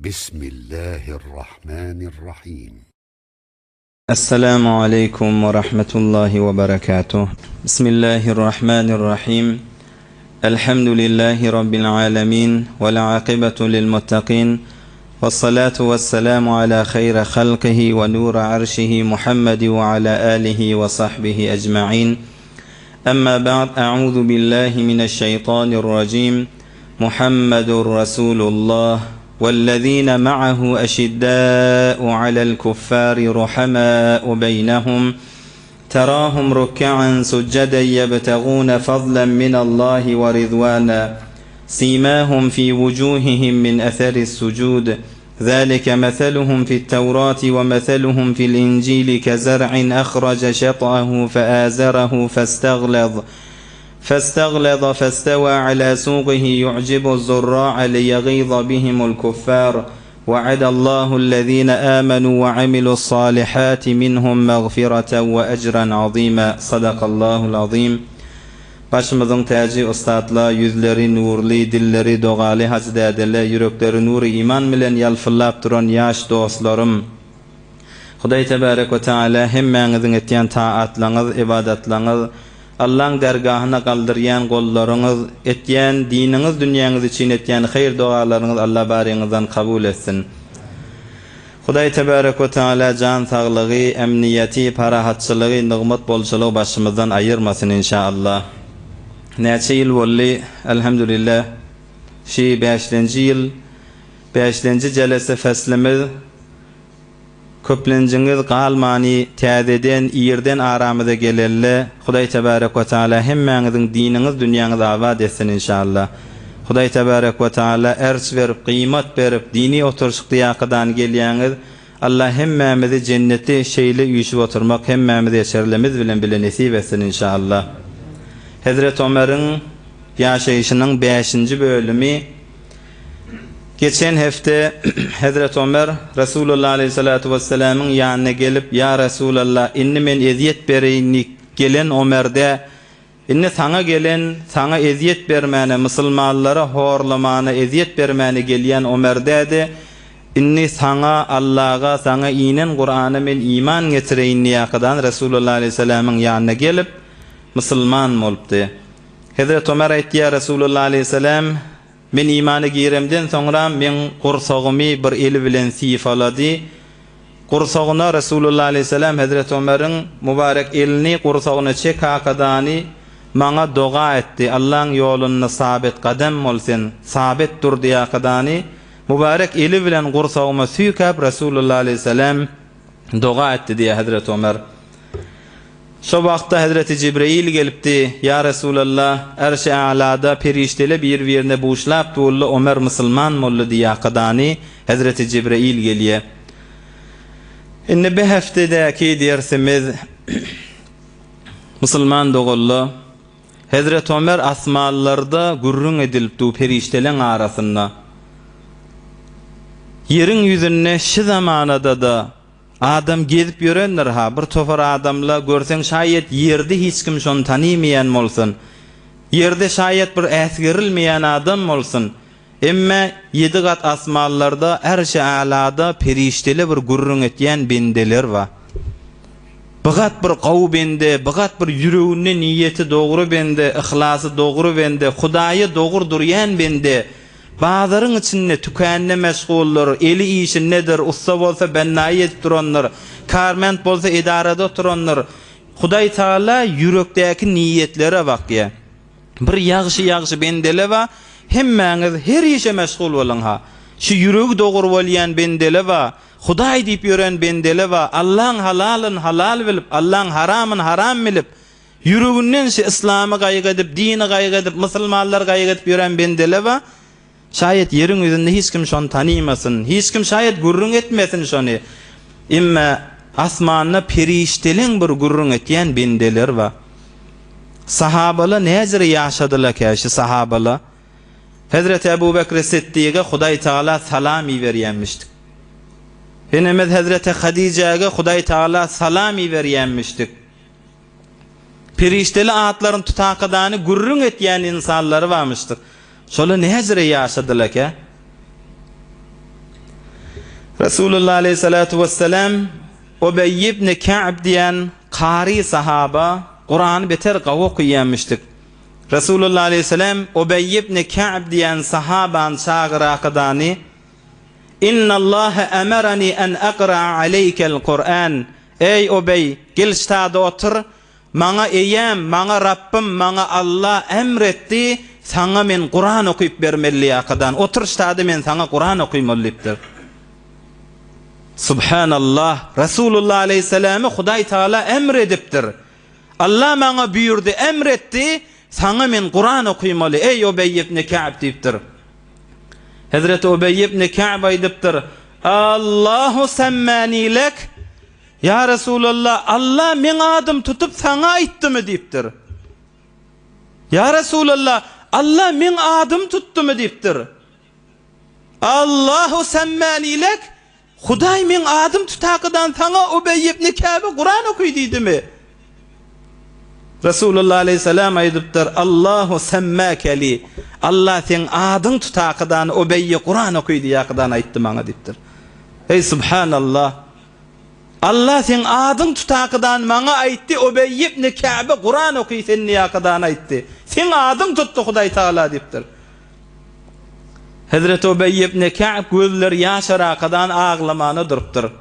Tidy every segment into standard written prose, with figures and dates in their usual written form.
بسم الله الرحمن الرحيم. Esselamu aleýkum we rahmetullahi we berekatuh. Bismillahir Rahmanir Rahim. Elhamdülillahi Rabbil alemin. Vel akibatu lil muttaqin. Vessalatu vesselamu ala hayri halkihi we nuri arşihi Muhammedi we ala alihi we sahbihi ecmain. Emma ba'd a'udhu billahi mineşşeytanirracim. Muhammedur Rasulullah wellezine ma'ahu eşiddâ'u alel kuffâri ruhamâ'u beynehum terâhum ruk'an succeden yebtegûne fadlen minallahi ve ridvâna simâhum fî vucûhihim min eseris sucûd ذلك مثلهم في التوراة ومثلهم في الإنجيل كزرع أخرج شطأه فآزره فاستغلظ فاستغلظ فاستوى على سوقه يعجب الزراع ليغيظ بهم الكفار وعد الله الذين آمنوا وعملوا الصالحات منهم مغفرة وأجرا عظيما صدق الله العظيم Başymyzyň täji ussatla, ýüzleri nurly, dilleri dogaly hajy dädele, ýürekleri nury iman bilen ýalpyllap duran ýaş dostlarym! Hudaý tebärek we taala hemmäňiziň etýän taatlaňyz, ybadatlaňyz, Allaň dergahyna galdyrýan gollaryňyz, etýän diniňiz dünýäňiz üçin etýän haýyr dogalaryňyz Alla baryňyzdan kabul etsin. Hudaý tebärek we taala jan saglygy, emniýeti, parahatçylygy, nygmat bolçulygy başymyzdan aýyrmasyn inşa Allah. Näçe ýyl boldy, Elhamdülillah, şi bäşlenji ýyl, bäşlenji jelese feslimiz, Köplenjiňiz galmany täzeden irden aramyza gelelle Hudaý tebarek we taala hemmäňiziň diniňiz dünýäňiz abat etsin inşallah Hudaý tebarek we taala erç berip gyýmat berip dini oturşykda ýakadan gelýäňiz Allah hemmämizi jenneti şeýle üýşüp oturmak hemmämizi eçerlemiz bilen bile nesip etsin inşallah Hezreti Omeriň ýaşaýşynyň bäşinji bölümi Geçen hepde Hezreti Omer Resulullah aleýhissalatu wessalamyň ýanyna gelip, Ýa Resulallah, indi men ezýet bereýin diýip gelen Omer-dä, indi saňa gelen, saňa ezýet bermäne, musulmanlara horlamana, ezýet bermäne gelýän Omer-dä-de, indi saňa, Allaga, saňa inen Kurana men iman getireýin diýýärkadan Resulullah aleýhissalamyň ýanyna gelip, musulman bolupdy. Hezreti Omer aýtýar, Resulullah aleýhissalam, Men imana giremden soňra meň gursagymy bir eli bilen sypalady. Gursagyna Resulullah aleýhissalam Hezreti Omeriň mübarek elini gursagyna çekakadany maňa doga etdi, Allaň ýolunda sabit gadam bol sen, sabit dur diýakadany mübarek eli bilen gursagyma süýkäp Resulullah aleýhissalam doga etdi diýýär Hezreti Omer. Şo wagtda hezreti Jibreýil gelipdi, Ýa Resulallah, Ärşi Älada perişdele bir-birine buşlap durly Omer musulman boldy diýakadany hezreti Jibreýil gelýä. Indi bi heftedäki dersimiz musulman doganla, hezreti Omer asmanlarda gürrüň edilip du perişdeleň arasynda. Ýeriň ýüzünde şi zamanada-da Adam gezip ýörendir ha, bir topar adamla görseň şaýet ýerde hiç kim şony tanymaýan bolsun. Ýerde şaýet bir äsgerilmeýän adam bolsun. Emme ýedi gat asmanlarda ärşi älada perişdele bir gürrüň etýän bendeler bar. Bigat bir gowy bende, bigat bir ýüreginde niýeti dogry bende, yhlasy dogry bende, Hudaýa dogry durýan bende. Bazaryň içinde, tükände meşguldyr, eli işindedir, ussa bolsa bennaýy edip durandyr, karment bolsa edarada oturandyr. Hudaý Tagala ýürekdäki niýetlere bakýar. Bir ýagşy-ýagşy bendele bar, hemmäňiz her işe meşgul boluň-ha. Şu ýüregi dogry bolýan bendele bar, Hudaý diýip ýören bendele bar, Allaň halalyn halal bilip, Allaň haramyn haram bilip, Ýüreginden şi yslamy gaýgy edip, dini gaýgy edip, musulmanlary gaýgy edip ýören bendele bar. Şaýat ýeriň ýüzünde hiç kim şony tanymasyn, hiç kim şaýat gürrüň etmesin şony. Emme asmanda perişdeleň bir gürrüň etýän bendeleri bar. Sahabala näjire ýaşadylakä şi sahabala? Hezreti Ebu Bekri Siddige Hudaý Tagala salam iberýänmişdik. Enemiz Hezreti Hadijäge Hudaý Tagala salam iberýänmişdik. Perişdeli atlaryny tutakadany gürrüň etýän ynsanlary barmyşdyr. Şolar näjire ýaşadylakä? Resulullah aleýhissalatu wessalam Ubeý ibn Ka'b diýen kary sahaba Kurany beter gawy okaýanmyşdyk. Resulullah aleýhissalam Ubeý ibn Ka'b diýen sahabany çagyrakydany Innallaha emerani en akra'a aleýkel Kur'an Eý Ubeý, gel ştada otur, Maňa Eýäm, maňa Rabbym, maňa Alla emr etdi, saňa men Kuran okyp bermeli ýakadan, otur ştada men saňa Kuran okymaly diýipdir. Subhanallah, Resulullah aleýhissalama Hudaý Tagala emr edipdir. Alla maňa buýurdy, emr etdi, saňa men Kuran okymaly, eý Ubeý ibn Ka'b diýipdir. Hezreti Ubeý ibn Ka'b aýdypdyr, Allahu semmani lek, Ýa Resulallah, Alla meň adym tutup saňa aýtdymy diýipdir. Ýa Resulallah, Alla meň adym tutdumy diýipdir. Allahu semmani lek, Hudaý meň adym tutakydan saňa Ubeý ibn Käbe Kuran oky diýdimi? Resulullah aleýhissalam aýdypdyr, Allahu semmake li, Alla seň adyň tutakydan Ubeýe Kuran oky diýakydan aýtdy maňa diýipdir. Eý subhanallah! Allah seň adyň tutakydan maňa aýtdy Ubeý ibn Käbe Kuran oky sen diýakydan aýtdy. Seň adyň tutdy Hudaý Tagala diýipdir. Hezreti Ubeý ibn Käb gözleri ýaşarakadan aglamana durupdyr.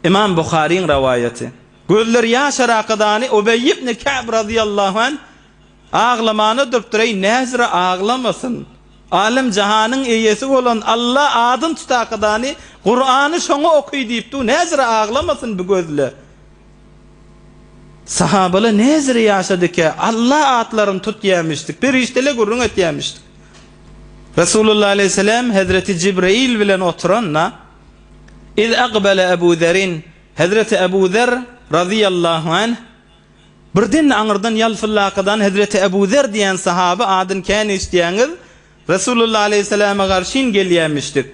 Imam Buharyň rowaýaty. Gözleri ýaşarakadany Ubeý ibn Käb razyýallahu anh Aglamana durupdyr, eý, näzire aglamasyn. Alem-jahanyň eýesi bolan Alla adyn tutakydany Kurany şoňa oky diýipdi, näzire aglamasyn bu gözle. Sahabalar näzire ýaşadyka, Alla atlaryny tutýamişdik, perişdele gürrüň etýämişdik. Resulullah aleýhissalam hezreti Jibreýil bilen oturanda, Iz akbele Ebu Zerin, hezreti Ebu Zer razyýallahu anh, Birden aňyrdan ýalpyllakadan hezreti Ebu Zer diýen sahaba adyny kän eşidýäňiz, Resulullah aleýhissalama garşyn gelýämişdik.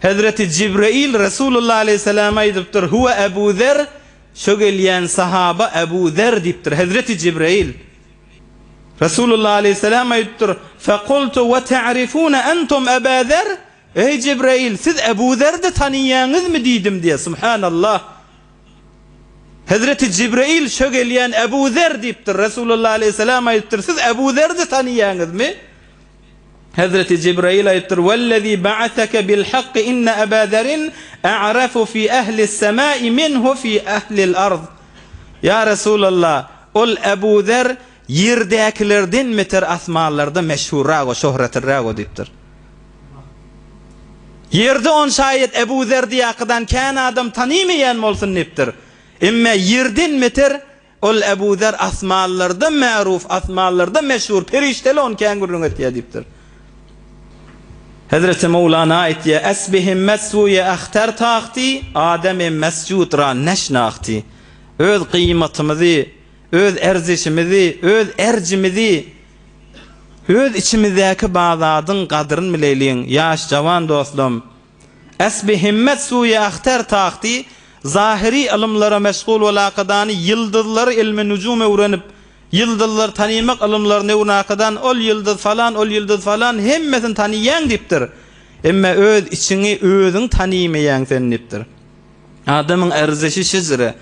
Hezreti Jibreýil Resulullah aleýhissalama aýdypdyr, Huwe Ebu Zer, şo gelýän sahaba Ebu Zer diýipdir, hezreti Jibreýil. Resulullah aleýhissalam aýdypdyr, Fekultu we ta'rifune entum Eba Zer? Eý Jibreýil, siz Ebu Zerdi tanyýaňyzmy diýdim diýýär, Subhanallah. Hezreti Jibreýil şo gelýän Ebu Zer diýipdir. Resulullah aleýhissalam aýdypdyr, Siz Ebu Zerdi tanyýaňyzmy? Hezreti Jibreýil aýdypdyr, Wellezî ba'aseke bil hakki inne Eba Zerin a'rafu fi ehlis semâi minhu fi ehlil ard. Ýa Resulallah, ol Ebu Zer ýerdäkilerden beter asmanlarda meşhurrak o, şöhretliräk o diýipdir. Ýerde on şaýat Ebu Zer diýakydan kän adam tanymaýan bolsun diýipdir. Emme ýerden beter ol Ebu Zer asmanlarda märuf, asmanlarda meşhur, perişdeli on kän gürrüň etýär diýipdir. Hezreti Mowlana aýtýar, Esbi himmet suýe ahter tahti, ademi mesjud ra neşnahti. Öz gyýmatymyzy, öz erzişimizi, öz erjimizi Öz içimizdäki bar zadyň gadryn bileýliň, ýaş jawan dostlam. Esbi himmet suýe ahter tahti, zahyry ylymlara meşgul bolakadany ýyldyzlary ilmi nujum öwrenip, ýyldyzlary tanymak ylymlaryny öwrenakadan ol ýyldyz falan, ol ýyldyz falan hemmesini tanyýaň diýipdir. Emme öz içiňi özüň tanymaýaň sen diýipdir. Adamyň erzişi şejere.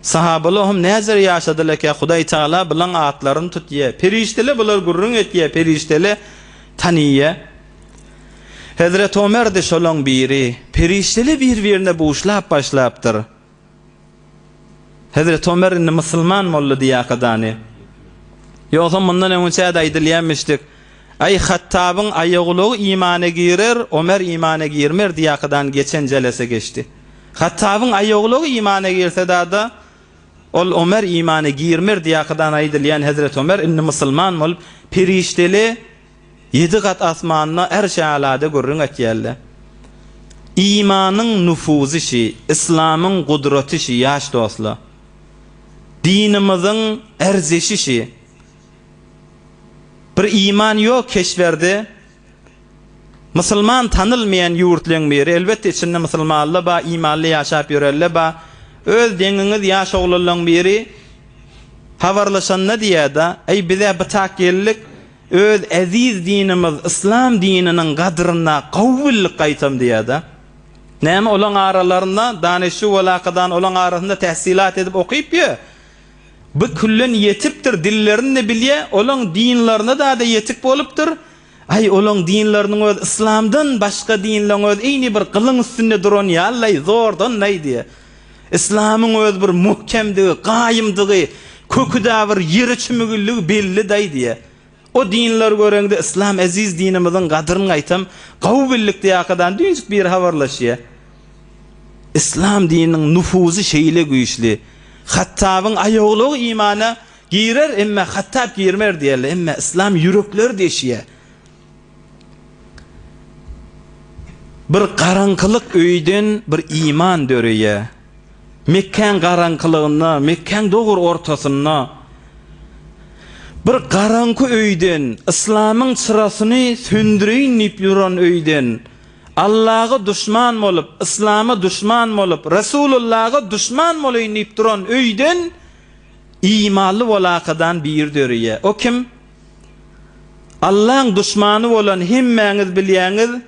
Sahabalar hem näzer ýaşadylar ki, Hudaý Tagala bulaň atlaryny tutýar. Perişdeler bular gürrüň etýär, perişdeler tanyýar. Hezreti Omer-de şolaň biri. Perişdeler bir-birine buşlap başlapdyr. Hezreti Omer indi musulman boldy diýakadany. Ýogsam mundan öňünçä-de aýdylýanmyşdyk. Aý, Hattabyň aýagulagy imana girer, Omer imana girmer diýakadan geçen jelese geçdi. Hattabyň aýagulagy imana girse dada, ol Omer imana girmer diýakadan aýdylýan Hezreti Omer indi musulman bolup, perişdeli ýedi gat asmanda Ärşi-Alada gürrüň etýärler. Imanyň nufuzy şi, yslamyň gudraty şi ýaş dostlar. Dinimiziň erzişi şi. Bir iman ýok keşwerde Musulman tanylmaýan ýurtlaryň biri. Elbetde içinde musulmanlar bar, imanly ýaşap ýörenler bar. Öz deňiňiz ýaş oglanlaryň biri habarlaşanda diýýär-de, Eý biz-ä bu tak geldik, öz eziz dinimiz yslam dininiň gadryna gowy bildik gaýtam diýýär-de. Näme olaň aralarynda Danyşçy welakadan olaň arasynda tähsilat edip okyp ýö. Bu küllen ýetipdir, dillerini-de bilýä, olaň dinlerine-da-da ýetik bolupdyr. Aý, olaň dinleriniň özi yslamdan başga dinleň özi eýni bir gylyň üstünde duran ýaly-laý, zordan-laý diýýä. Yslamyň özi bir muhkemdigi, gaýymdygy, köki-dä bir ýere çümügilligi belli-daý diýýä. O dinleri göreňde yslam eziz dinimiziň gadyryn gaýtam gawy bildik diýakadan düýnjik biri habarlaşýa. Yslam dininiň nufuzy şeýle güýçli. Hattabyň aýagulagy imana girer emme Hattab girmer diýerler emme yslam ýürekleri deşýä. Bir garaňkylyk öýden bir iman döreýä. Mekgäň garaňkylygynda, Mekgäň dogry ortasynda bir garaňky öýden, yslamyň çyrasyny söndüreýin diýip ýuran öýden, Allaga duşman bolup, yslama duşman bolup, Resulullaga duşman bolaýyn diýip duran öýden imanly bolakadan biri döreýär. O kim? Allaň duşmany bolan hemmäňiz bilýäňiz,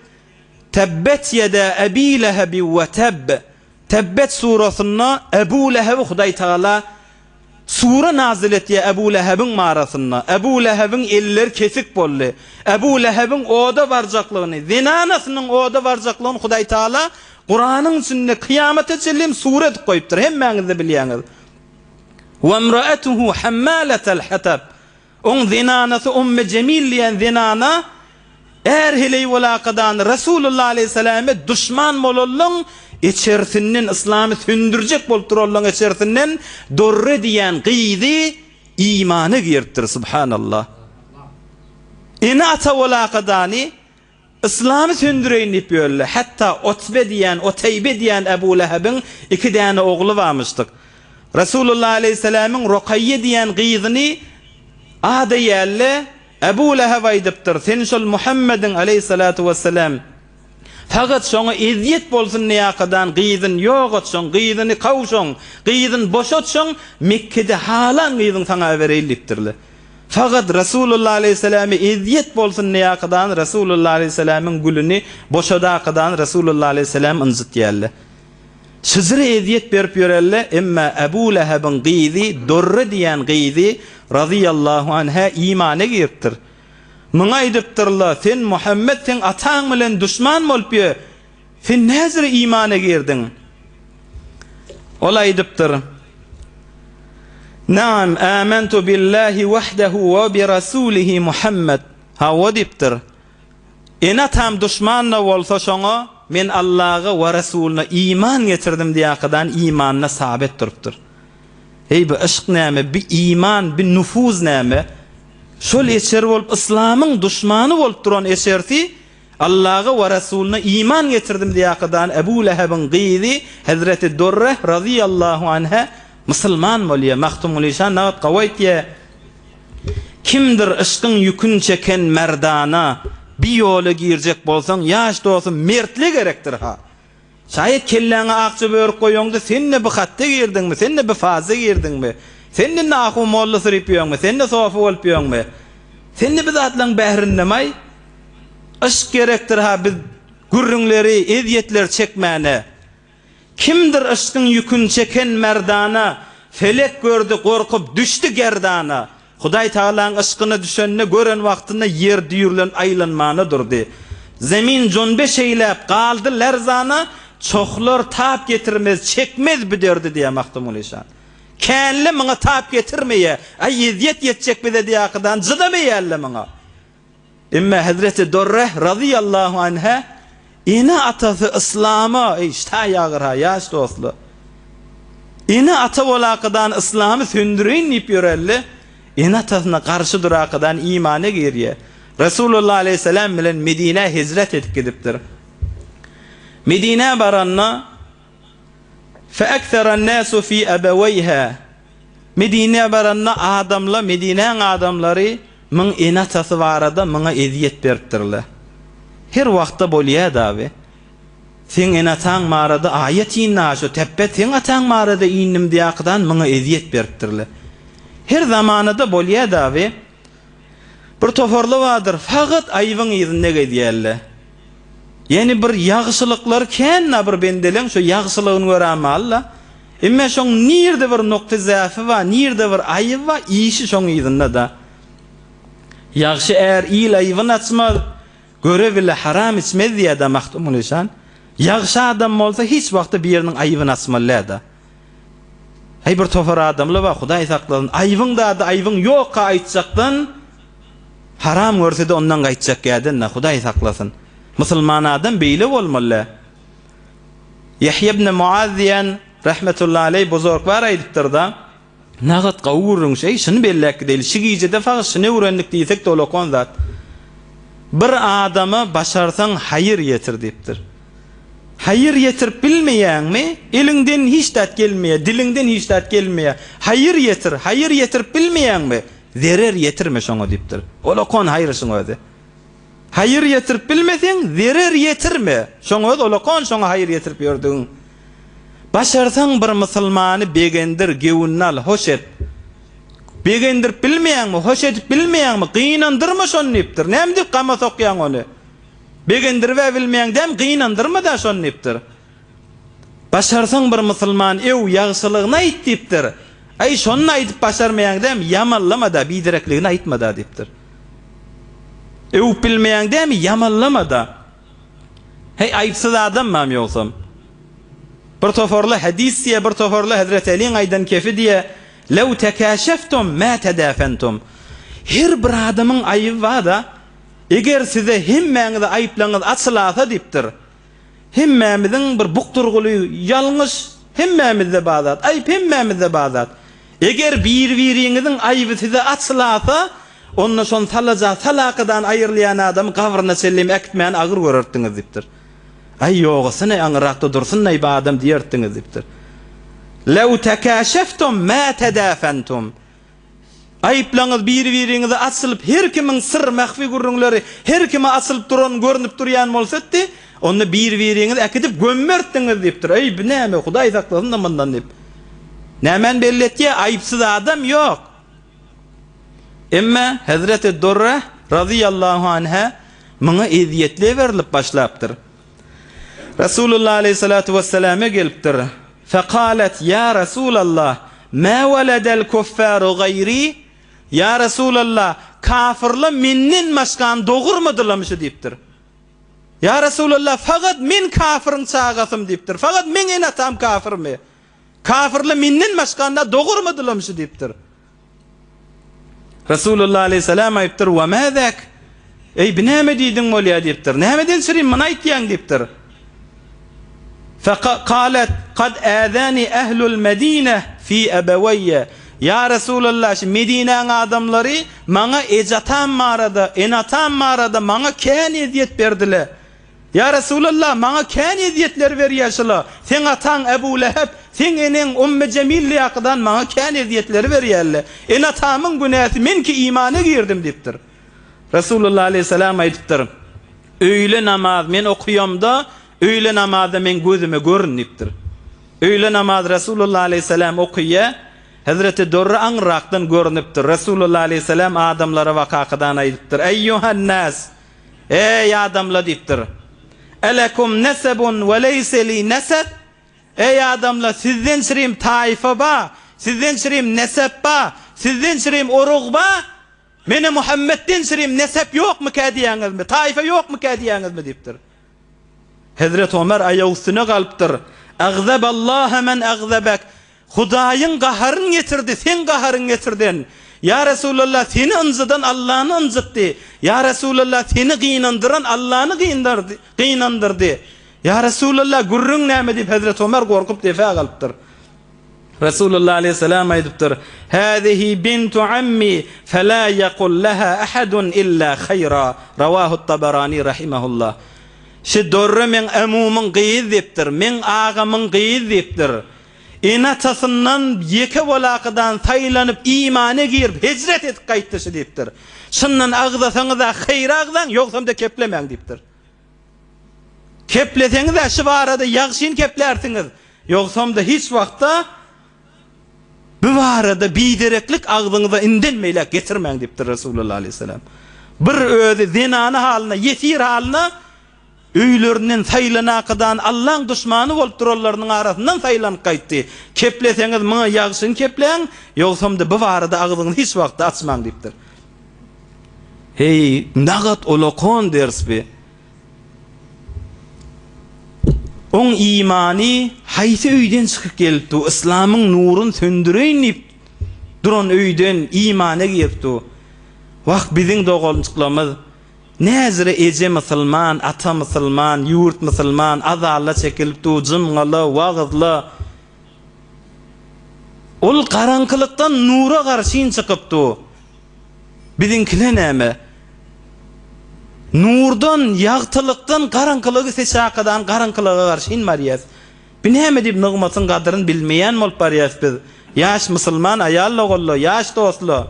Tebbet ýeda Ebi Lehebi we tebb. Tebbet surasynda Ebu Lehebi Hudaý Tagala sure nazyl etýär Ebu Lehebiň barasynda. Ebu Lehebiň elleri kesik boldy. Ebu Lehebiň oda barjaklygyny, zenanasynyň oda barjaklygyny Hudaý Tagala Kuranyň içinde kyýamata çenli hem sure edip goýupdyr. Hemmäňiz-de bilýäňiz. Wemraetuhu hammalatal hatab. Oň zenanasy Umme Jemil diýen zenana är-heleý bolakadan Resulullah aleýhissalame duşman bolanlaň içersinden yslamy söndürjek bolup duranlaň içersinden Dorre diýen gyzy imana giripdir subhanallah. Ene-ata bolakadany Yslamy söndüreýin diýip ýörler. Hatda Otbe diýen, Oteýbe diýen Ebu Lehebiň iki däne ogly barmyşdyk. Resulullah aleýhissalamyň Rukaýýe diýen gyzyny ada ýälle Ebu Leheb aýdypdyr, Sen şol Muhammediň aleýhissalatu wessalam fakat şoňa ezýet bolsun diýakadan gyzyn ýok et şoň, gyzyny kaw şoň, gyzyn boşat şoň, Mekgede halan gyzyň saňa bereýin diýipdirler. Fakat Resulullah aleýhissalame ezýet bolsun diýakadan Resulullah aleýhissalamyň gülüni boşadakadan Resulullah aleýhissalam ynjytýarlar. Şyjyra ezýet berip ýörelle, emma Ebu Lehebiň gyzy Dorre diýen gyzy razyýallahu anha imana giripdir. Muňa aýdypdyrlar, sen Muhammet seň ataň bilen duşman bolup ýö, Sen näzire imana girdiň? Ol aýdypdyr, Naam, amentu billahi wahdehu we bi rasulihi Muhammed. Hawa diýipdir. Ene-atam duşman-da bolsa şoňa men Allaha we Resulyna iman getirdim diýakadan imanyna sabit durupdyr. Eý bu yşk näme, bi iman, bi nufuz näme? Şol eçer bolup yslamyň duşmany bolup duran eçersi Allaha we Resulyna iman getirdim diýakadan Ebu Lehebiň gyzy Hezreti Durreh razyýallahu anha musulman bolýar. Magtymguly şa nagt gowy aýtýar, Kimdir yşkyň ýükün çeken merdana, Bi ýola girjek bolsaň, ýaş dostum, mertlik gerekdir ha. Şaýat kelläňe akja börük goýaňda sen-de bu hatda girdiňmi, sen-de bu faza girdiňmi? Sen-de indi ahun molla syryp ýöňmi, sen-de sofy bolup ýöňmi? Sen-de bu zatlaryň bährindemaý? Yşk gerekdir-ha biz gürrüňleri, ezýetleri çekmäne. Kimdir yşkyň ýükün çeken merdana, Felek gördi gorkup düşdi gerdana. Hudaý Tagalaň yşkyna düşende gören wagtynda ýer düýrlenip aýlanmana durdy. Zemin jonbeş eýläp galdy lerzana, Çohlar tap getirmez, çekmez bu derdi diýýär Magtymguly şa. Känle muňa tap getirmeýär. Aý ezýet ýetjek bize diýakydan jydamaýarlar muňa. Emma Hezreti Dorreh razyýallahu anha ene-atasy yslama, eý, ştaý agyr-ha, ýaş dostlar. Ene-ata bolakadan yslamy söndüreýin diýip ýörelle, ene-atasyna garşy durakadan imana girýär. Resulullah aleýhissalam bilen Medinä hijret edip gidipdir. Medinä baranda Feekseran-nasu fi ebeweýha Medinä baranda adamla Medinäň adamlary myň ene-atasy barada myňa ezýet beripdirler. Her wagtda bolýa-da bi. Seň ene-ataň barada aýat indi-ha şo tepbet seň ataň barada indim diýakydan myňa ezýet beripdirler. Her zamanada bolýa-da bi. Bir toparly bardyr, fakat aýybyň yzynda gezýärler. Ýene bir ýagşylyklary kän-da bir bendeleň şo ýagşylygyny görämaly-la. Emme şoň nirde bir nokta zäfi bar, nirde bir aýyby bar, işi şoň yzynda-da. Ýagşy är il aýybyn açmaz, göre bile haram içmez diýýär-dä Magtymguly şan. Ýagşy adam bolsa hiç wagtda biriniň aýybyny açmaly däl-de. Heý bir topar adamlar bar, Hudaý saklasyn, aýbyň zady aýbyň ýokka aýtjakdan, haram görsede ondan gaýtjak ýa-da, Hudaý saklasyn. Musulman adam beýle bolmaly. Ýahýa ibn Muaz diýen rahmetullahi aleý buzurg bar aýdypdyr-da, Nagat gawy gürrüň şeý, şuny belläp gideýli, şi gijede fakat şuny öwrendik diýsek dolakon zat. Bir adama başarsaň haýyr ýetir diýipdir. Haýyr ýetirip bilmeýäňmi? Eliňden hiç zat gelmeýär, diliňden hiç zat gelmeýär. Haýyr ýetir, haýyr ýetirip bilmeýäňmi? Zerer ýetirme şoňa diýipdir. Olakon haýyr şuň özi. Haýyr ýetirip bilmeseň, zerer ýetirme. Şoň özi olakon şoňa haýyr ýetirip ýördügiň. Başarsaň bir musulmany begendir, gewünini al, hoş et. Begendirip bilmeýäňmi, hoş edip bilmeýäňmi, gynandyrma şony diýipdir. Näme diýip gama sokýaň ony? Begendirib-ä bilmeýäň dämi, gynandyrma-da şony diýipdir. Başarsaň bir musulman öw, ýagşylygyny aýt diýipdir. Aý, şony aýdyp başarmaýaň dämi, ýamanlama-da, biderekligini aýtma-da diýipdir. Öwüp bilmeýäň dämi, ýamanlama-da. Heý, aýypsyz adammam ýogsam? Bir toparly hadys diýýär, bir toparly Hezreti Eliň aýdan kefi diýýär, Lew tekäşeftum mä tedafentum. Her bir adamyň aýyby bar-da, eger size hemmäňize aýyplaryňyz açylasa diýipdir. Hemmämiziň bir bukdurguly ýalňyş hemmämizde bar zat, aýyp hemmämizde bar zat. Eger bir-biriňiziň aýyby size açylasa, Onda şony salaja salakadan aýrylýan adamy gabryna çenlem äkitmäni agyr görerdiňiz diýipdir. Aý ýogasyny aňyrakda dursun-aý bu adam diýerdiňiz diýipdir. Lew tekäşeftum mä tedafentum. Aýyplaryňyz biri-biriňize açylyp, her kimiň syr, mähfi gürrüňleri her kime açylyp duran, görnüp durýan bolsatdy, onda biri-biriňizi äkidip gömmertdiňiz diýipdir. Eý, bu näme, Hudaý saklasyn-da mundan diýip. Nämäni belli etýär? Aýypsyz adam ýok. Emma Hezreti Durre razyýallahu anha muňa ezýetli berlip başlapdyr. Resulullah aleýhissalatu wesselame gelipdir. Fekalet ýa Resulallah, ma weledel kuffaru gaýri? Ýa Resulallah, kafyrlar menden başgany dogurmadylarmy şu diýipdir. Ýa Resulallah, fakat men kafyryň çagasym diýipdir. Fakat meň ene-atam kafyrmy? Kafyrlar menden başgany dogurmadylarmy şu diýipdir. Resulullah aleyhisselam aýypdyr, "Wa ma zak?" Eý, bi näme diýdiň bolýar diýipdir. Nämeden çyrin muny aýtýaň diýipdir. Faqalat qad azani ahlul Madina fi abawayya. Ýa Resulallah, şu Medinäň adamlary maňa eje-atam barada, ene-atam barada maňa kän ezýet berdiler. Ýa Resulallah, maňa kän ezýetler berýär şula. Seň ataň Ebu Leheb, seň eneň Umme Jemil ýakydan maňa kän ezýetleri berýärler. Ene-atamyň günäsi men ki imana girdim diýipdir. Resulullah aleýhissalam aýdypdyr, Öýle namaz men okaýamda, öýle namazda meň gözüme görün diýipdir. Öýle namaz Resulullah aleýhissalam okaýar, Hezreti Durra aňryrakdan görnüpdir. Resulullah aleýhissalam adamlara wakakydan aýdypdyr, Eýýuhan-nas! Eý, adamlar diýipdir. Elekum nesebun we leýse li neseb? Eý, adamlar, sizden çirim taýfa ba, sizden çirim nesep ba, sizden çirim urug ba? Mene Muhammetden çirim nesep ýokmyka diýýäňizmi, taýfa ýokmyka diýýäňizmi diýipdir. Hezreti Omer aýak üstüne galypdyr. Agzaballaha men agzabak. Hudaýyň gaharyn getirdi, seň gaharyň getirden. Ýa Resulallah, seni ynjydan Allany ynjytdy. Ýa Resulallah, seni gynandyran Allany gynandyrdy. Ýa Resulallah, gürrüň näme diýip Hezreti Omer gorkup depä galypdyr. Resulullah aleýhissalam aýdypdyr, Häzihi bintu ammi, fela ýekul leha ahadun illa haýra. Rawahu Tabarani rahimehullah. Şi Dorre meň ämumyň gyzy diýipdir, meň agamyň gyzy diýipdir. Ene-atasyndan ýeke bolakydan saýlanyp imana girip hijret edip gaýtdy şi diýipdir. Şundan agzasaňyz-a haýra agzaň, ýogsam-da keplemäň diýipdir. Kepleseňiz-ä şi barada ýagşyny keplärsiňiz, ýogsam-da hiç wagtda bu barada bidereklik agzyňyza inden beýläk getirmäň diýipdir Resulullah aleýhissalam. Bir özi zenana halyna, ýesir halyna. Öýlerinden saýlanakadan Allaň duşmany bolup duranlarynyň arasyndan saýlanyp gaýtdy. Kepleseňiz muňa ýagşyny kepläň, ýogsamda bu barada agzyňyzy hiç wagtda açmaň diýipdir. Heý, nagat ulakon ders bi. Oň imany haýsy öýden çykyp gelip dur, yslamyň nuruny söndüreýin diýip duran öýden imana girip dur. Wah, biziň doganjyklarymyz Näzire eje musulman, ata musulman, ýurt musulman, azalla çekilip dur, jymgala, wagyzla. Ol garaňkylykdan nura garşyn çykyp dur. Biziňkile näme? Nurdan, ýagtylykdan garaňkylygy seçakadan garaňkylyga garşyn barýas. Bi näme diýip nygmatyň gadyryn bilmeýän bolup barýas biz. Ýaş musulman aýal-ogullar, ýaş dostlar.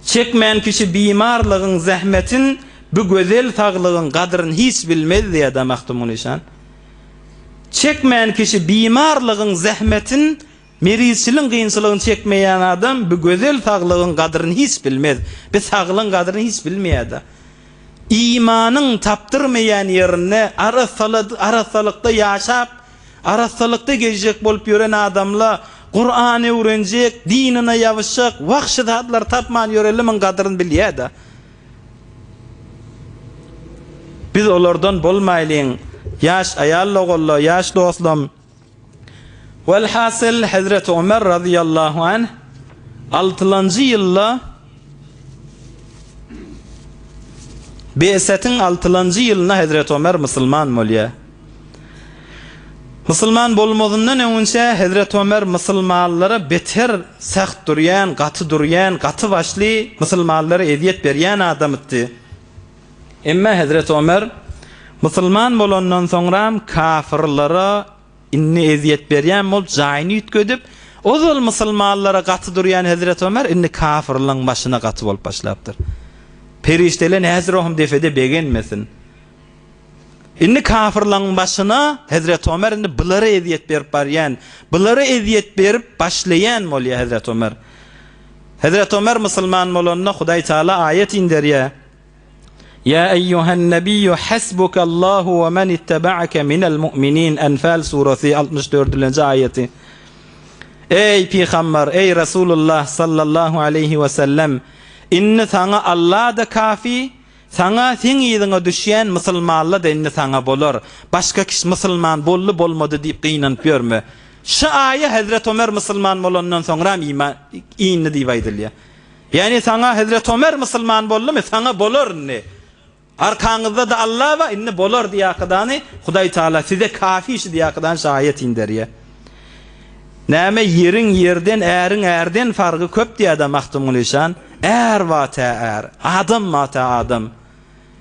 Çekmän kişi bimarlygyň zähmetin, Bu gözel saglygyň gadryn hiç bilmez diýýär-dä Magtymguly şan. Çekmän kişi bimarlygyň zähmetin, Merizçiligiň kynçylygyny çekmeýän adam bu gözel saglygyň gadryny hiç bilmez. Bi saglygyň gadryny hiç bilmeýär-dä. Imanyň tapdyrmaýan ýerinde arassalykda ýaşap, Arassalykda gezjek bolup ýören adamla Kuran öwrenjek, dinine ýabyşjak, wagşy zatlar tapman ýörenlimiň gadyryn bilýäda. Biz olardan bolmaýlyň, ýaş aýal-ogulla, ýaş dostlam. Welhasyl Hezreti Ömer razyýallahu anh altylanjy ýylda Be'setiň altylanjy ýylynda Hezreti Ömer musulman bolýar. Musulman bolmazyndan öňünçä Hezreti Ömer musulmanlara beter säht durýan, gaty durýan, gaty başly, musulmanlara ezýet berýän adamytdy. Emma Hezreti Ömer musulman bolandan soňram kafyrlara indi ezýet berýän bolup jaýyny üýtgedip, ozal musulmanlara gaty durýan Hezreti Ömer indi kafyrlaryň başyna gaty bolup başlapdyr. Perişdeler näzir ohm defede begenmesin. Indi kafyrlaň başyna Hezreti Ömer indi bulara ezýet berip barýan, bulara ezýet berip başlaýan bolýar Hezreti Ömer. Hezreti Ömer musulman bolanda Hudaý Taala aýat inderýär. Ýa eýýuhen nebiyyu hasbukallahu we men ittebaake minel mu'minin Enfal surasy 64-nji aýaty. Eý pygamber, eý Resulullah sallallahu aleýhi we sellem, indi saňa Allah-da kafi, Saňa, seň yzyňa düşýän musulmanla-da indi saňa bolar. Başga kişi musulman boldy, bolmady diýip gynanyp ýörme. Şu aýa Hezreti Ömer musulman bolandan soňram iman indi diýip aýdylýar. Ýagny saňa Hezreti Ömer musulman boldumy, saňa bolar indi. Arkaňyzda-da Alla bar, indi bolar diýakydany Hudaý Taala size kafi şu diýakydan şu aýat inderýär. Näme ýeriň ýerden, äriň ärden fargy köp diýýär-dä Magtymguly şan. Är bar tä är, adam bar tä adam.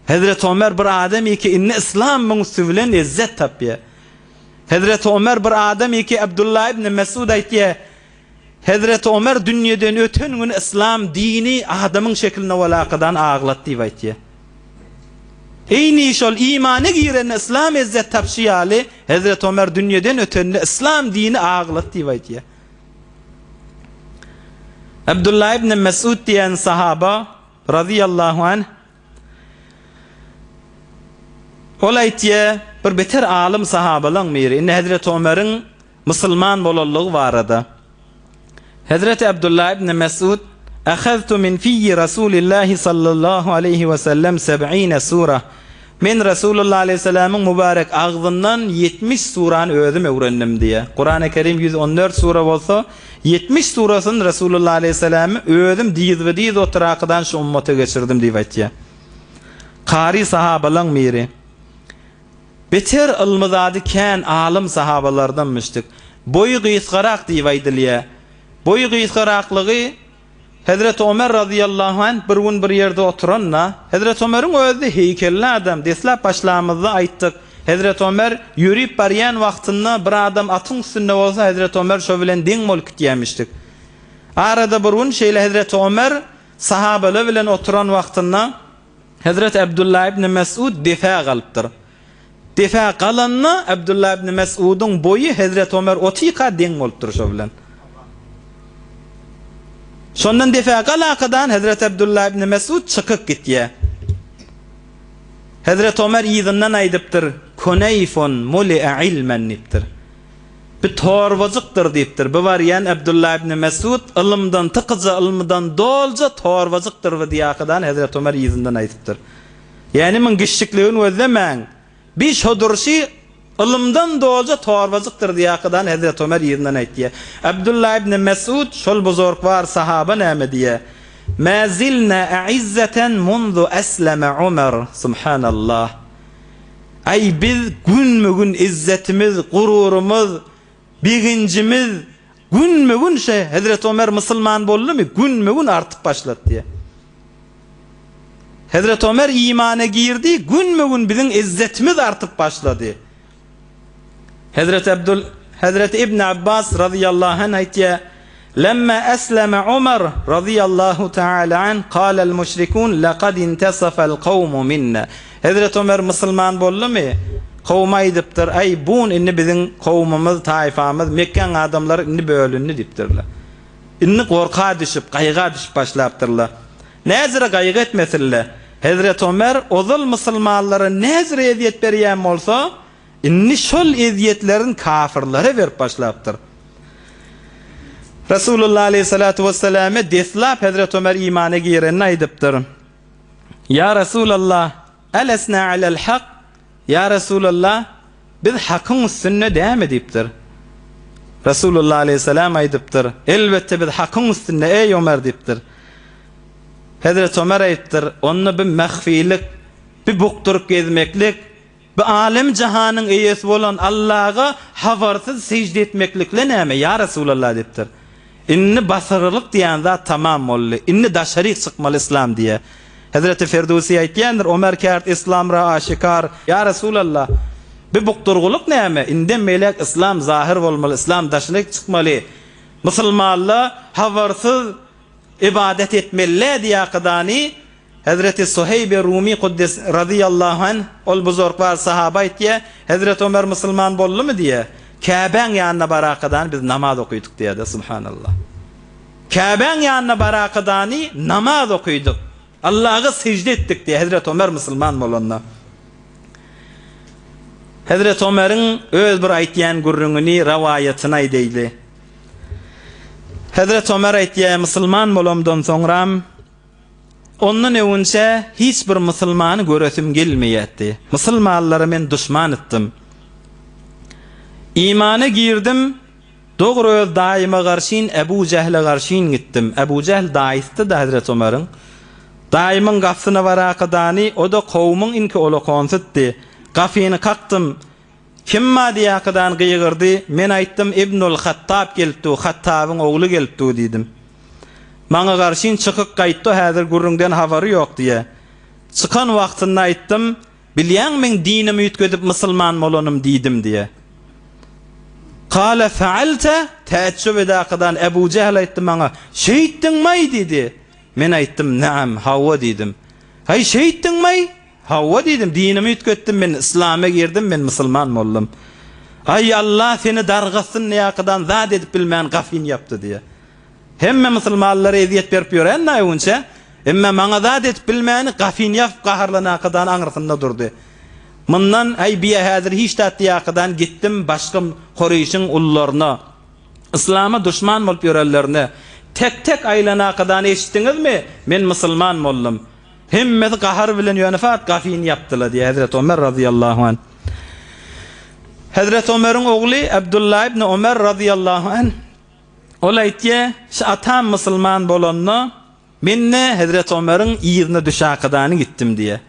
Hezreti Omer bir adam iki indi yslam muň üsti bilen ezzet tapýar. Hezreti Omer bir adam iki Abdullah ibn Mesud aýtýar, Hezreti Omer dünýeden öten güni yslam dini adamyň şeklinde walakadan aglat diýip aýtýar. Eýni şol imana girende yslam ezzet tapşy ýaly, Hezreti Omer dünýeden ötende yslam dini aglat diýip aýtýar. Abdullah ibn Mesud diýen sahaba razyýallahu anh ol aýtýar, bir beter alym sahabalaň biri, indi Hezreti Omeriň Musulman bolanlygy barada Hezreti Abdullah ibn Mesud, Ahaztu min fiyyi Rasulillahi sallallahu aleýhi we sellem seb'ine sura, Men Resulullah aleýhissalamyň mübärek agzyndan 70 surany özüm öwrendim diýýär. Kurany Kerim 114 sura bolsa, 70 surasyny Resulullah aleýhissalamy özüm dyzbe-dyz oturakydan şu ummata geçirdim diýip aýtýar. Kary sahabalaň biri. Beter ylmy zady kän alym sahabalardan müşdik. Boýy gysgarak diýip aýdylýar. Boýy gysgaraklygy Hezreti Omer razyýallahu anh bir gün bir ýerde oturanda, Hezreti Omeriň özi-de heýkelli adam, deslap başlamyzda aýtdyk, Hezreti Omer ýörüp barýan wagtynda bir adam atyň üstünde bolsa Hezreti Omer şo bilen deň bolup gitýämişdik. Arada bir gün şeýle Hezreti Omer sahabalar bilen oturan wagtynda, Hezreti Abdullah ibn Mesud depä galypdyr. Depä galanda Abdullah ibn Mesudyň boýy Hezreti Omer otyka deň bolupdyr şo bilen. Şondan depä galakadan Hezreti Abdullah ibn Mesud çykyp gitýär. Hezreti Omer yzyndan aýdypdyr, Kuneýfun muli'e ilmen diýipdir. Bi torbajykdyr diýipdir. Bi barýan Abdullah ibn Mesud ylymdan tykyja, ylmydan dolja torbajykdyr bi diýakydan Hezreti Omer yzyndan aýdypdyr. Ýagny muň giçjikligini gözlemäň. Bi şo durşy ylymdan dolja torbajykdyr diýakydan Hezreti Omer yzyndan aýtýar. Abdullah ibn Mesud şol buzurgwar sahaba näme diýýär? Mä zilnä a'izzeten munzu esleme Omer. Subhanallah. Aý biz günme-gün izzetimiz, gururymyz, begenjimiz günme-gün şe Hezreti Omer musulman boldumy günme-gün artyp başlady diýýär. Hezreti Omer imana girdi, günme-gün biziň izzetimiz artyp başlady. Hezreti Abdul Hezreti Ibn Abbas razyýallahu anh aýtýar, Lemma esleme Omar razyýallahu taala anh kalel müşrikun lekad intesafel kawmu minna. Hezreti Omer musulman boldumy? Kowuma aýdypdyr, Aý, bun indi biziň kowumymyz, taýfamyz, Mekgäň adamlary indi bölündi diýipdirler. Indi gorka düşüp, gaýga düşüp başlapdyrlar. Näzire gaýgy etmesinle. Hezreti Omer ozal musulmanlara näzire ezýet berýän bolsa, indi şol ezýetlerini kafirlere berip başlapdyr. Resulullah aleýhissalatu wesselame deslap Hezreti Omer imana girenini aýdypdyr. Ýa Resulallah, Elesna alel hak? Ýa Resulallah, biz hakyň üstünde dämi diýipdir. Resulullah aleýhissalam aýdypdyr, Elbetde biz hakyň üstünde, eý Omer diýipdir. Hezreti Omer aýypdyr, Onda bi mahfilik, bi bukduryp gezmeklik, bi alem-jahanyň eýesi bolan Allaga habarsyz sežde etmeklikle näme, ýa Resulallah diýipdir. Indi basyrgylyk diýen zat tamam boldy. Indi daşaryk çykmaly yslam diýýär. Hezreti Ferdöwsi aýtýandyr, Omer kert yslam ra aşikar. Ýa Resulallah, bi bukdurgylyk näme? Indem beýläk yslam zahyr bolmaly, yslam daşyna çykmaly. Musulmanlar habarsyz ybadat etmeli-dä diýakydany Hezreti Suheýbi Rumy Kuddes razyýallahu anh, ol buzurgwar sahaba aýtýar, Hezreti Omer musulman boldumy diýýär. Käbäň ýanyna barakadany biz namaz okydyk diýýär-de, subhanallah. Käbäň ýanyna barakadany namaz okydyk. Allaha sežde etdik diýýär Hezreti Omer musulman bolanda. Hezreti Omeriň öz bir aýtýan gürrüňini, rawaýatyny aýdaýly. Hezreti Omer aýtýar, musulman bolamdan soňram, Ondan öwünçä hiç bir musulmany göresim gelmeýärdi. Musulmanlara men duşman etdim. Imana girdim, dogry öz daýyma garşyn Ebu Jähle garşyn gitdim. Ebu Jähl daýysdy-da Hezreti Omaryň. Daýymyň gapysyna barakadany, o-da kowumyň inki olakonsyddy. Gapyny kakdym. Kim Madiýakydan gygyrdy, men aýtdym, Ibnul Hattab gelip dur, Hattabyň ogly gelip dur diýdim. Maňa garşyn çykyk gaýtdy, häzir gürrüňden habary ýok diýýä. Çykan wagtynda aýtdym, Bilýäňmi meň dinimi üýtgedip musulman bolanym diýdim diýýä. Kale faalte, täjjüp edakydan Ebu Jähl aýtdy maňa, Şeýtdiňmaý diýdi. Men aýtdym, Naam, hawa diýdim. Haý şeýtdiňmaý? Hawa diýdim, dinimi üýtgetdim, men yslama girdim, men musulman boldum. Aý, Alla seni dargatsyn diýakydan zat edip bilmän gapyny ýapdy diýýär. Hemme musulmanlara ezýet berip ýören-dä öwünçä, emma maňa zat edip bilmäni gapyny ýapyp gaharlanakydan aňyrsynda durdy. Mundan, aý, biýe häzir hiç zat diýakydan gitdim başga Kureýşiň ullaryna, yslama duşman bolup ýörenlerine, tek-tek aýlanakydan eşitdiňizmi, men musulman boldum. Hemmesi gahar bilen ýöne fat gafyny ýapdylar diýýär Hezreti Omer razyýallahu anh. Hezreti Omeriň ogly Abdullah ibn Omer razyýallahu anh ol aýtýar, şu atam musulman bolanda men-de Hezreti Omeriň yzyna düşakadany gitdim diýýär.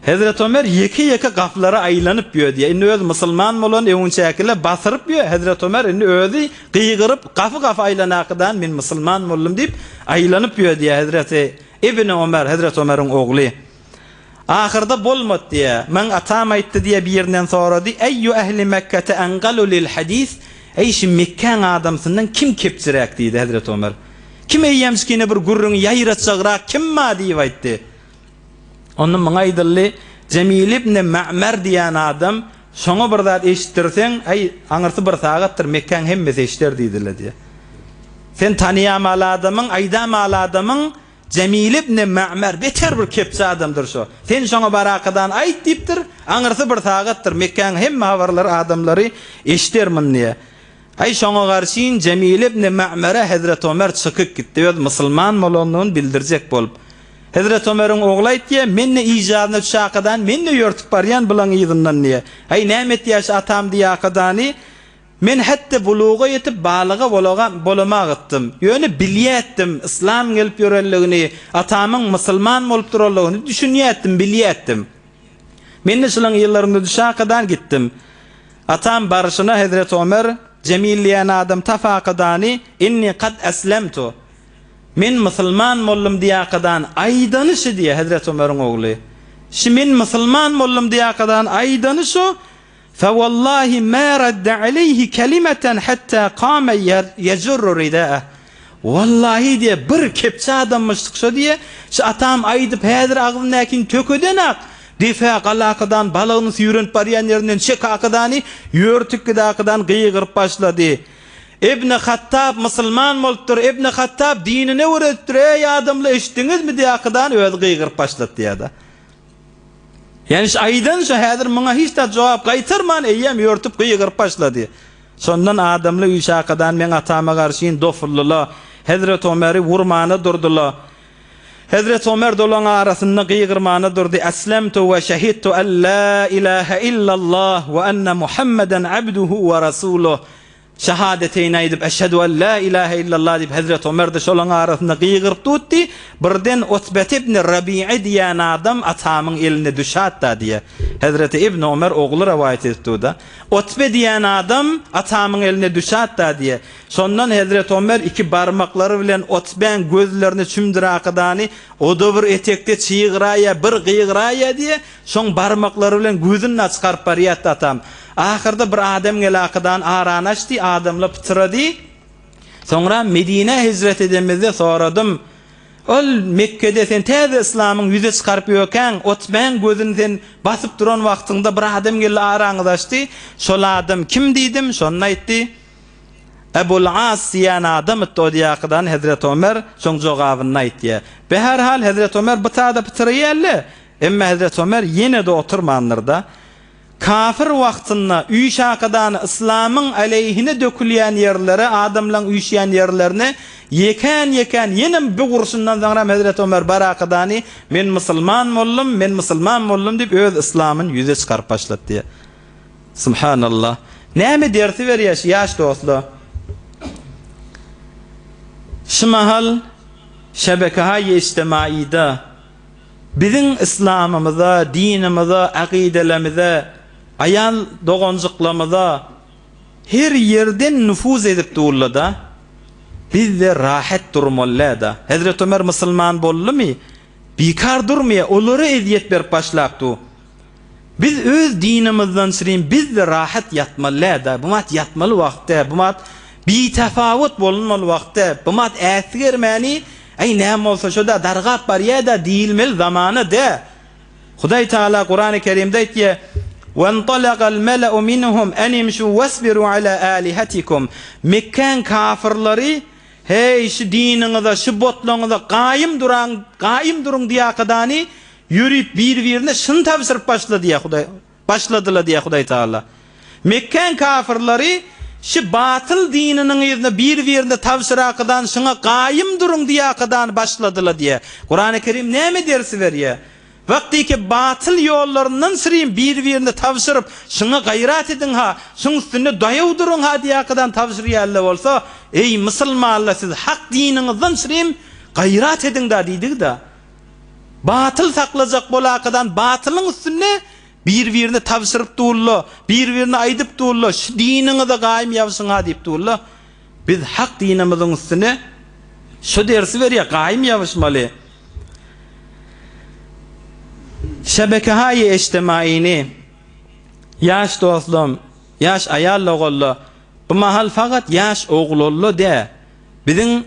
Hezreti Omer ýeke-ýeke gapylara aýlanyp ýör diýýär. Indi özi musulman bolan öňünçäkiler basyryp ýör. Hezreti Omer indi özi gygyryp gapy-gapy aýlanakydan men musulman boldum diýip aýlanyp ýör diýýär Hezreti Ibni Omer, Hezreti Omeriň ogly. Ahyrda bolmady diýýär. Maň atam aýtdy diýýär, birinden sorady, Eýýu ehli Mekkete engalu lil hadis, Eý, şu Mekgäň adamsyndan kim kepjiräk diýdi Hezreti Omer. Kim eýýämjikine bir gürrüňi ýaýratjagrak kim bar diýip aýtdy. Onda muňa aýdyldy, Jemil ibni Ma'mer diýen adam, şoňa bir zat eşitdirseň, äý, aňyrsy bir sagatdyr, Mekgäň hemmesi eşider diýdiler diýýär. Sen tanyýamaly adamyň, aýdamaly adamyň. Jemil ibn Ma'mer beter bir kepçe adamdyr şo. Sen şoňa barakadan aýt diýipdir. Aňyrsy bir sagatdyr. Mekgäň hemme habarlary adamlary eşder muny diýe. Aý şoňa garşyn Jemil ibn Ma'mere Hezreti Omer çykyp gitdi öz musulman bolandygyny bildirjek bolup. Hezreti Omeriň ogly aýtýa, Men-de ijazyna düşakadan men-de ýörtüp barýan bulaň yzyndan diýe. Aý näme etýä şu atam diýakadany Men hätde buluga ýetip balyga bolamagytdym. Ýöne bilýätdim, yslam gelip ýörenligini, atamyň musulman bolup duranlygyny düşünýätdim, bilýätdim. Men-de şolaň ýyllarynda düşakadan gitdim. Atam baryşyna Hezreti Omer, Jemil diýen adam tafakadany, Inni kad eslemtu. Men musulman boldum diýakadan aýdany şi diýýär Hezreti Omeriň ogly. Şi men musulman boldum diýakadan aýdany şo, Fewallahi ma radde aleýhi kelimeten hatta kame ýejurru ridaeh. Wallahi diýe, bir kepçe adammyşdyk şo diýe, şu atam aýdyp häzir agzyndakyny tökedenak, defe galakadan balagyny süýrenip barýan ýerinden çekakadany ýörtük gidakadan gygyryp başlady. Ibni Hattab musulman bolupdyr, Ibni Hattab dinine öwredipdir, eý adamlar eşitdiňizmi diýakadan özi gygyryp başlady diýýär-de. Ýani şu aýdan şu häzir muňa hiç zat jogap gaýtarman eýýäm ýörtüp gygyryp başlady. Şondan adamly üýşakadan meň atama garşyn dofuldyla. Hezreti Omeri wurmana durdyla. Hezreti Omer dolaň arasynda gygyrmana durdy, Eslemtu we şehidtu en la ilahe illallah we enne Muhammeden abduhu we rasuluh. Şahadeteýni aýdyp, Eşhedü en la ilahe illallah diýip, Hezreti Omer-de şolaň arasynda gygyryp dutdy. Birden Utbet ibn Rabi'e diýen adam atamyň eline düşat-da diýýär. Hezreti Ibn Omer ogly rowaýat edip dur-da. Utbe diýen adam atamyň eline düşat-da diýýär. Şondan Hezreti Omer iki barmaklary bilen Utbäň gözlerini çümdürakydany, o-da bir etekde çygyraýýar, bir gygyraýýar diýýär. Şoň barmaklary bilen gözüni çykaryp barýardy atam. Ahyrda bir adam gelakydan arany açdy, adamlar pytyrady. Soňra Medinä hijret edemizde soradym, Ol Mekgede sen täze yslamyň ýüze çykaryp ýökäň, Otbäň gözüni sen basyp duran wagtyňda bir adam geldi araňyzy açdy. Şol adam kim diýdim, şonda aýtdy, Ebul As diýen adam itdi o diýakydan Hezreti Omer şoň jogabyny aýtýar. Beherhal Hezreti Omer bu tada pytyraýarly. Emma Hezreti Omer ýene-de oturmandyr-da. Kafir wagtynda üýşakadany yslamyň aleýhine dökülýän ýerlere, adamlaň üýşýän ýerlerine ýekän-ýekän ýenem bu gurşundan soňram Hezreti Omer barakadany men musulman boldum, men musulman boldum diýip öz yslamyny ýüze çykaryp başlady diýýär. Subhanallah. Näme dersi berýär şu ýaş dostlar? Şu mahal şebeke-haýy ijtimaida Biziň yslamymyza, dinimize, akydelemize, aýal doganjyklamyza her ýerden nufuz edip durlada. Bizde rahat durmalyda. Hezreti Ömer musulman boldumy? Bikar durmaýar, olara ezýet berip başlap dur. Biz öz dinimizden çyrin bizde rahat ýatmaly däl-de, bu wagt ýatmaly wagt däl, bu wagt bitafawut bolunmaly wagt däl, bu wagt äsgermäni, äý näme bolsa şo-da dargap barýa-da diýilmeli zamana däl. Hudaý Tagala Kurany Kerimde aýtýar, Wentalakal mele'u minhum en imşu wasbiru ala alihatikum. Mekgäň kafyrlary, Heý, şu diniňize, şu botlaryňyza gaýym duraň, gaýym duruň diýakadany Ýörüp bir-birine şyny tabşyryp başlady diýýär Hudaý, başladylar diýýär Hudaý Tagala. Mekgäň kafyrlary şi batyl dininiň yzyna bir-birine tabşyrakydan şyňa gaýym duruň diýakadan başladylar diýýär. Kurany Kerim näme dersi berýär? Wagtyky batyl ýollaryndan syrym bir-birine tabşyryp şyňa gaýrat ediň-ha, şyň üstünde daýaw duruň-ha diýakadan tabşyrýarlar bolsa, eý musulmanlar siz hak diniňizden syrym gaýrat ediň-da diýdigi-da. Batyl saklajak bolakadan batylyň üstünde bir-birine tabşyryp durla, bir-birine aýdyp durla, şu diniňize gaýym ýabşyň-ha diýip durla. Biz hak dinimiziň üstüne şu dersi berýär, gaýym ýabyşmaly. Şebekehaýy eçtemaini ýaş dostlam, ýaş aýal-ogalla, bu mahal fakat ýaş oglolla dä, Biziň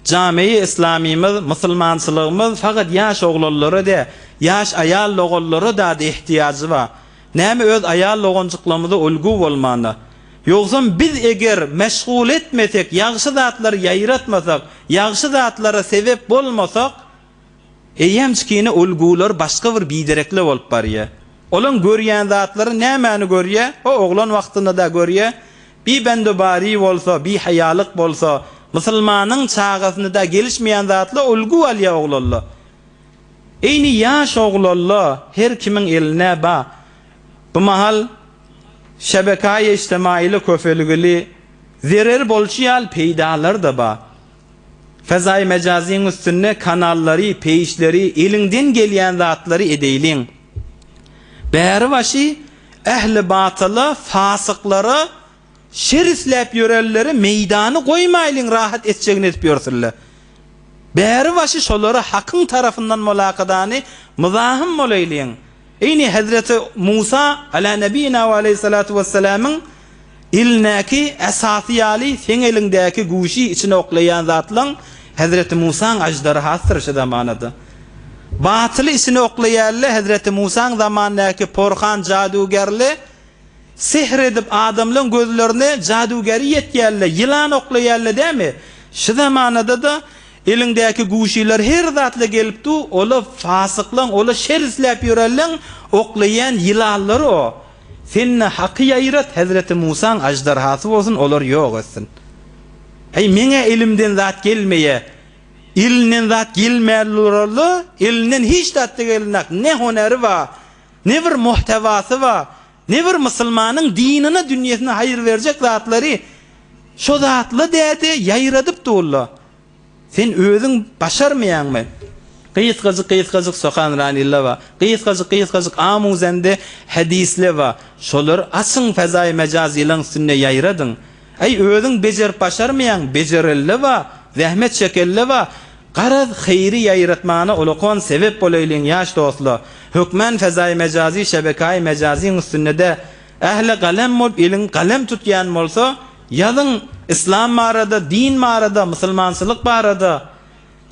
Jame-i Islamymyz, musulmançylygymyz fakat ýaş oglanlara dä, ýaş aýal doganlara dady ehtiýajy bar. Näme öz aýal doganjyklarymyza ulgu bolmanda? Ýogsam biz eger meşgul etmesek, ýagşy zatlary ýaýratmasak, ýagşy zatlara sebep bolmasak, Eýýämçikine ulgular başga bir biderekle bolup barýa. Olaň görýän zatlary nämäni görýä? O oglan wagtynda-da görýä. Bi bendobari bolsa, bihaýalyk bolsa, musulmanyň çagasyna-da gelişmeýän zatla ulgu alýa oglanla. Eýni ýaş oglanla her kimiň eline ba. Bu mahal şebekaýy ijtimaýyly köpelgili zereri bolşy ýaly peýdalary-da ba. Fezaýy mejazyň üstünde kanallary, peýişleri, eliňden gelýän zatlary edeýliň. Bäri başy ähli batyla, fasyklara, şer isläp ýörenlere meýdany goýmaýlyň rahat etjegini edip ýörsünler. Bäri başy şolara hakyň tarapyndan molakadany myzahym bolaýlyň. Eýni hezreti Musa, ala nebina we aleýhissalatu wessalamyň, elindäki esasy ýaly seň eliňdäki güýji içine oklaýan zatlaň hezreti Musaň aždarhasydyr şu zamanada. Batyly içine oklaýarly hezreti Musaň zamandaky porhan jadugärli Sehr edip adamlaň gözlerine jadugäri ýetýärle, ýylan oklaýarle dämi? Şu zamanada-da eliňdäki guşylar her zatla gelip du, ola fasyklaň, ola şer isläp ýörenleň oklaýan ýylanlary o. Sen-de haky ýaýrat, hezreti Musaň aždarhasy bolsun, olary ýok etsin. Äý, meň-ä elimden zat gelmeýä. Elinden zat gelmän durarla, elinden hiç zat-da gelnak, ne honeri bar, Ne bir muhtewasy bar, ne bir musulmanyň dinine, dünýesine haýyr berjek zatlary şo zatla däde ýaýradyp durla. Sen özüň başarmaýaňmy? Gysgajyk gysgajyk sohanranilla bar. Gysgajyk gysgajyk amuzende hadisle bar. Şolary açyň fezaýy mejazylaň üstünde ýaýradyň. Äý özüň bejerip başarmaýaň, bejerelle bar, zähmet çekelle bar. Garaz, hyry ýaýratmana ulakon sebep bolaýlyň ýaş dostla. Hökmän fezaýy mejazy şebekaýy mejazyň üstünde-de ähli galem bolup eliň galem tutýan bolsa, ýazyň yslam barada, din barada, musulmançylyk barada.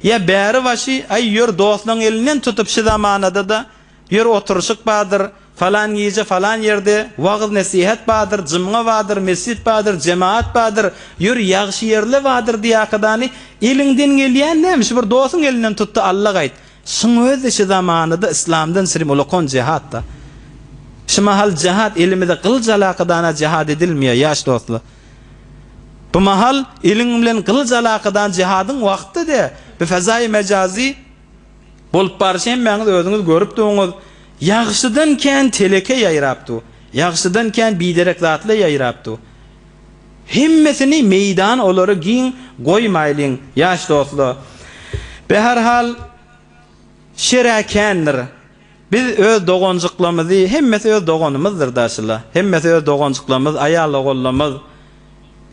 Ýa bäri başy, aý ýör dostlaň elinden tutup şi zamanada-da Ýör oturyşyk bardyr, falan gije falan ýerde wagyz-nesihat bardyr, jymga bardyr, mesjit bardyr, jemagat bardyr, ýör ýagşy ýerle bardyr diýakadany eliňden gelýän näme şu bir dosuň elinden tutda Alla gaýt. Şyň özi şi zamanada yslamdan çirim ulakon jehatda. Şi mahal jehat elimize gylyç alakadana jehat edilmeýär ýaş dostlar. Bu mahal eliň bilen gylyç alakadan jehadyň wagtdy de bu fezaýy mejazy Bolup barşy hemmäňiz özüňiz görüp duňyz. Ýagşydan kän teleke ýaýrap dur. Ýagşydan kän biderek zatlar ýaýrap dur. Hemmesini meýdan olara giň goýmaýlyň, ýaş dostlar. Beherhal, şer-ä kändir. Biz öz doganjyklarymyzy, hemmesi öz doganymyzdyr daşyla. Hemmesi öz doganjyklarymyz, aýal-ogullarymyz.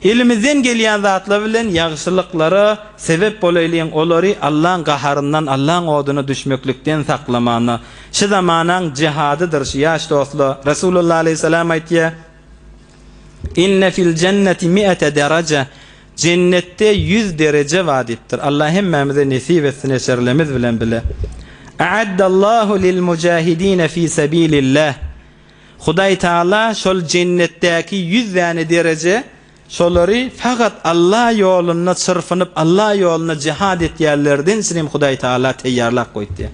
Elimizden gelýän zatlar bilen ýagşylyklara sebep bolaýlyň, olary Allaň gaharyndan, Allaň oduna düşmeklikden saklamana. Şi zamanaň jihadydyr şi ýaş dostlar. Resulullah aleýhissalam aýtýar, Inne fil jenneti mi'ete dereje, Jennetde ýüz dereje bar diýipdir. Allah hemmämize nesip etsin eserlemiz bilen bile. A'addallahu lil mujahidine fi sabilillah. Hudaý Taala şol jennetdäki ýüz däne dereje şolary fakat Allah ýolunda çyrpynyp Allah ýolunda jihad etýänlerden üçin Hudaý Taala teýýarlap goýupdy.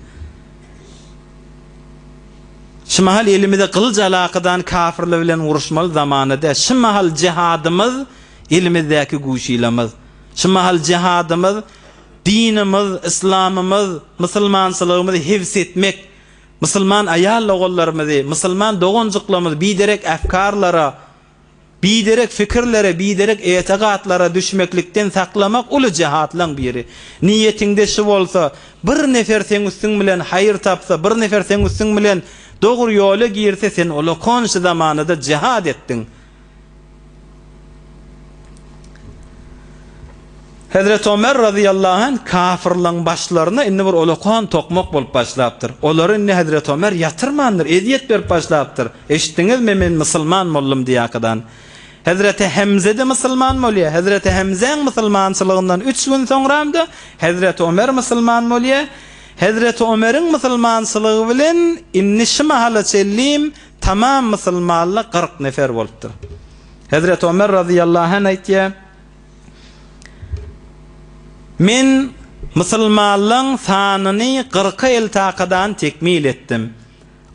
Şu mahal elimize gylyç alakadan kafirler bilen uruşmaly zamany däl. Şu mahal jihadymyz elimizdäki güýçilemyz. Şu mahal jihadymyz dinimiz, yslamymyz, musulmançylygymyzy hebs etmek. Musulman aýal-ogullarymyzy, musulman doganjyklarymyzy biderek efkarlara, biderek fikirlere, biderek etigatlara düşmeklikden saklamak uly jihatlaň biri. Niýetiňde şu bolsa, bir nefer seň üstüň bilen haýyr tapsa, bir nefer seň üstüň bilen dogry ýola girse, sen ulakon şu zamanada jihat etdiň. Hezreti Omer razyýallahu anh kafyrlaryň başlaryna indi bir ulakan tokmak bolup başlapdyr. Olary indi Hezreti Omer ýatyrmandyr, ezýet berip başlapdyr. Eşitdiňizmi, men musulman boldum diýakadan. Hezreti Hemze-de musulman bolýar. Hezreti Hemzäň musulmançylygyndan üç gün soňram-da Hezreti Omer musulman bolýar. Hezreti Omeriň musulmançylygy bilen indi şu mahala çenlim Tamam musulmanlar 40 nefer bolupdyr. Hezreti Omer razyýallahu anh aýtýar, Men. Musulmanlaň sanyny kyrka eltakadan tekmil etdim.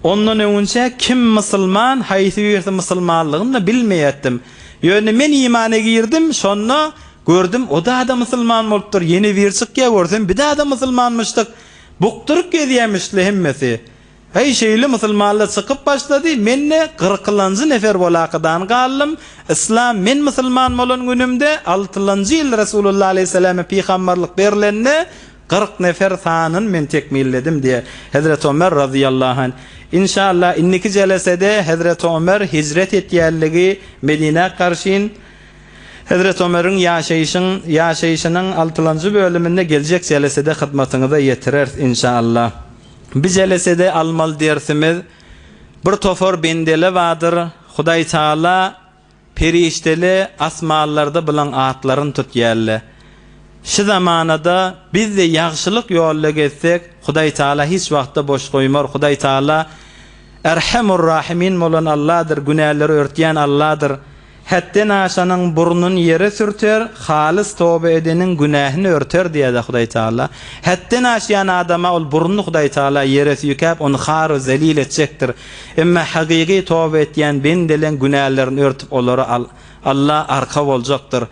Ondan öňünçä kim musulman, haýsy birisi musulmanlygyny-da bilmeýärdim. Ýöne men imana girdim, şonda gördüm, o-da-da musulman bolupdyr, ýene biri çykýar, görsem, bir-da-da musulmanmyşdyk. Bukduryp gezýärmişdi hemmesi. Heý, şeýle musulmanlar çykyp başlady, men-de kyrkylanjy nefer bolakydan galdym. Yslam men musulman bolan günümde, altylanjy ýyl Resulullah aleýhissalama pygamberlik berlende, 40 nefer sanyny men tekmilledim diýýär. Hezreti Ömer razyýallahu anh. Inşallah, indiki jelesede Hezreti Ömer hijret etýänligi Medinä garşyn Hezreti Ömeriň ýaşaýşyň ýaşaýşynyň altylanjy bölüminde geljek jelesede hyzmatyňyza ýetireris inşallah. Bi jelesede almaly dersimiz, Bir topar bendele bardyr, Hudaý Taala perişdele asmanlarda bulaň atlaryny tutýarlar. Şi zamanada biz-de ýagşylyk ýolda gezsek, Hudaý Taala hiç wagtda boş goýmar. Hudaý Taala Erhemur-Rahimin bolan Alladyr, günäleri örtýän Alladyr. Hetden aşanyň burnuny ýere sürter, halys toba edeniň günähini örter diýýär-de Hudaý Tagala. Hetden aşýan adama ol burnuny Hudaý Tagala ýere süýkäp, ony har we zelil etjekdir. Emma hakyky toba etýän bendeleň günälerini örtüp olara Alla arka boljakdyr.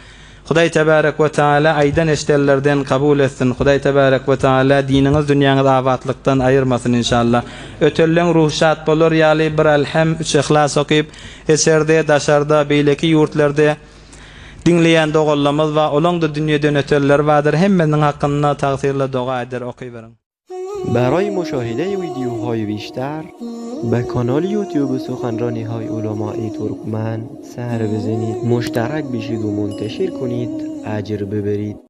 Hudaý Tebärek we Taala aýdan eşdenlerden kabul etsin. Hudaý Tebärek we Taala diniňiz dünýäňiz abatlykdan aýyrmasyn inşallah. Ötenleň ruhy şat bolar ýaly bir Elhem, üç Yhlas okyp, içerde, daşarda, beýleki ýurtlarda diňleýän doganlamyz bar, olaň-da dünýeden ötenleri bardyr, hemmesiniň hakynda tagsyrla doga eder okyberiň. برای مشاهده ویدیوهای بیشتر به کانال یوتیوب سخنرانی های علمای ترکمن سر بزنید مشترک بشید و منتشر کنید اجر ببرید.